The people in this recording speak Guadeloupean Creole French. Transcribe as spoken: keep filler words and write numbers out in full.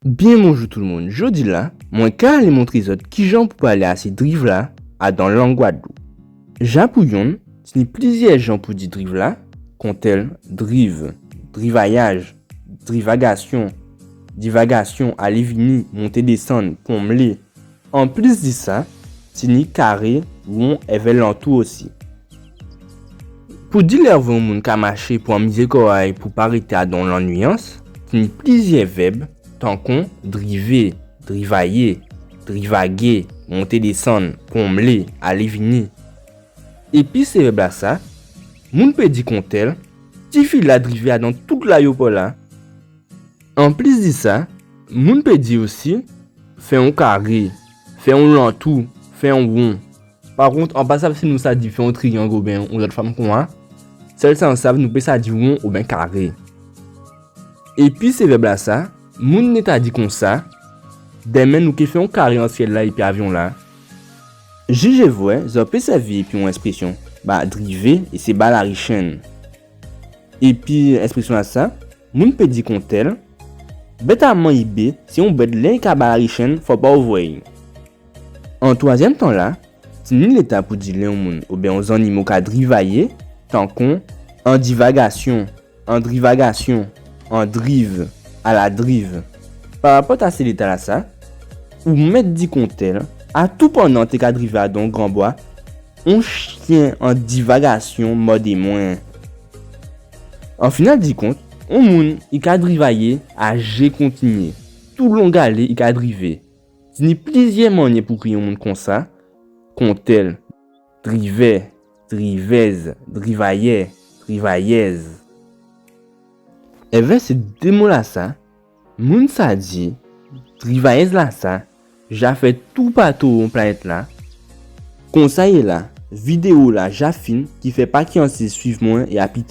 Byen bonjou tout moun. Jòdi-la, mwen ka alé montré zòt kijan pou palé asi driv-la adan lang Gwadloup. Ja pou yonn, tini plizyè jan pou di driv-la, kontèl driv, drivayaj, drivagasyon, divagasyon, alé vini, monté désann, pwonmlé, Anplis di sa, tini karé, won èvè lantou osi. Pou di lè ou vwè on moun ka maché pou anmizé kò a'y pou pa rété adan lannwiyans, tini plizyè vèb, tankon drivé, drivayé, drivagé, monté désann, pwonmlé, alé vini. Épi sé vèb-lasa, moun pé di kontèl, tifi-la drivé adan tout layopò-la. Anplis di sa, moun pé di osi, fè on karé, fè on lantou, fè on won. Pakont, an pa sav si nou sa di fè on triyang oubyen on lòt fòm konsa. Sèl sa an sav, nou pé sa di won oubyen karé. Épi sé vèb-lasa, moun né ta di konsa, dèmen nou ké fè on karé an syèl-la épi avyon-la. Jijé vwè, zòt pé sèvi épi on èspresyon, ba drivé, é sé ba larichenn. Épi èspresyon-lasa, moun pé di kontèl, bèt a manmay bé, sé on bèt lè i ka ba larichenn, fò pa ou vwè'y. An twazyèm tan-la, tini léta pou di lè on moun oubyen on zannimo ka drivayé, tankon an divagasyon, an drivagasyon, an driv, aladriv. Parapòt a sé léta-lasa, ou mèt di kontèl, atoupannan té ka drivé adan on granbwa, on chyen an divagasyon mòdé mwen. An final di kont, on moun i ka drivayé a jé kontinyé. Toulong alé i ka drivé. Tini plizyè mannyè pou kriyé on moun konsa, kontèl drivè, drivèz, drivayè, drivayèz. Èvè sé dé mo-lasa, moun sa di, drivayèz-lasa ja fè toupatou on planèt-la. Konsa yé la, vidéo-la ja fin, kifè pa kyansé swiv mwen é a pita.